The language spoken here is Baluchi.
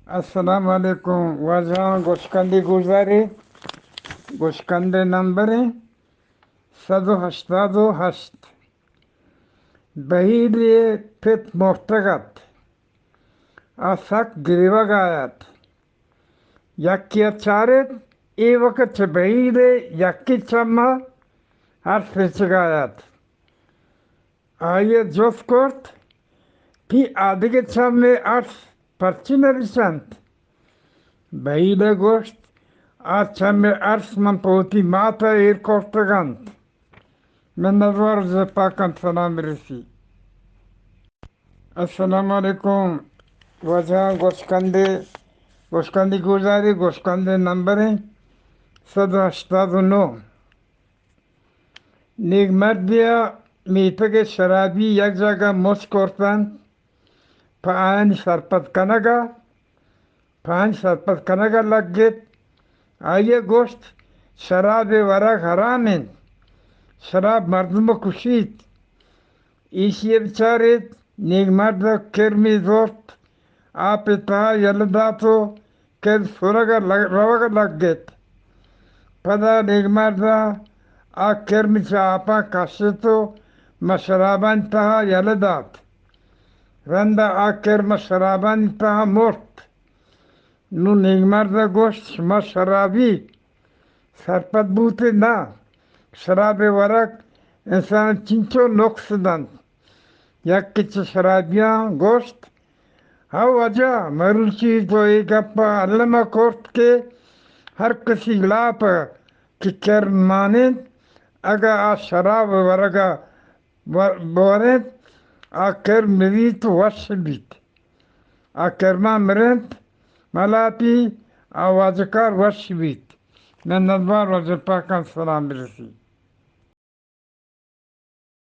السلام علیکم واجہاں، گوشکندی گوشداری، گوشکندے نمبر ایں سد و ہشتاد و ہشت۔ بہیلے پت مرتگ ات، آ سک گریوگا ات۔ یکے ء چارت، اے وقت چہ بہیلے یکے چم ء ارس رچگا ات۔ آئی ء جست کرت، تئی آدگہ چم ء ارس پرچی نہ رچنت؟ بہیل ء گوشت، آ چم ء ارس من پہ وتی مات ء ایر کرتگ انت۔ منتوار، جزاک پاکاں سلام رسی۔ السلام علیکم واجہاں، گوشکندے، گوشکندی گوشداری، گوشکندے نمبر ایں سد و ہشتاد و نو۔ نیک مردے ء میتگ ء شرابی یک جاگہ مچ کرتنت، پہ آیانی سرپد کنگ ء، پہ آیانی سرپد کنگ ء لگت۔ آئی ء گوشت، شراب ء ورگ حرام انت، شراب مردم ء کشیت۔ ایشی ء بچاریت، نیک مرد ء کرمے زرت، آپ ء تہا یلہ دات و کرم سرگ ء لگ-، روگ ء لگت۔ پدا نیک مرد ء آ کرم چہ آپاں کشت و ماں شرابانی تہا یلہ دات۔ رند ء آ کرم شرابانی تہا مرت۔ نوں نیک مرد ء گوشت، شما شرابی سرپد بوت ئے؟ ناں، شراب ء ورگ انسان ء چنچو نقص دنت۔ یکے چہ شرابیاں گوشت، ہو واجہ، مروچی تو اے گپ ء الم ء کرت کہ ہر کسی لاپ ء کہ کرم مان انت، اگاں آ شراب ء ورگ ء ور-، بورنت، آ کرم مریت وش بیت۔ آ کرماں مرنت، ملاپی، آ واجکار وش بیت۔ منتوار، واجہ پاکاں سلام برسی۔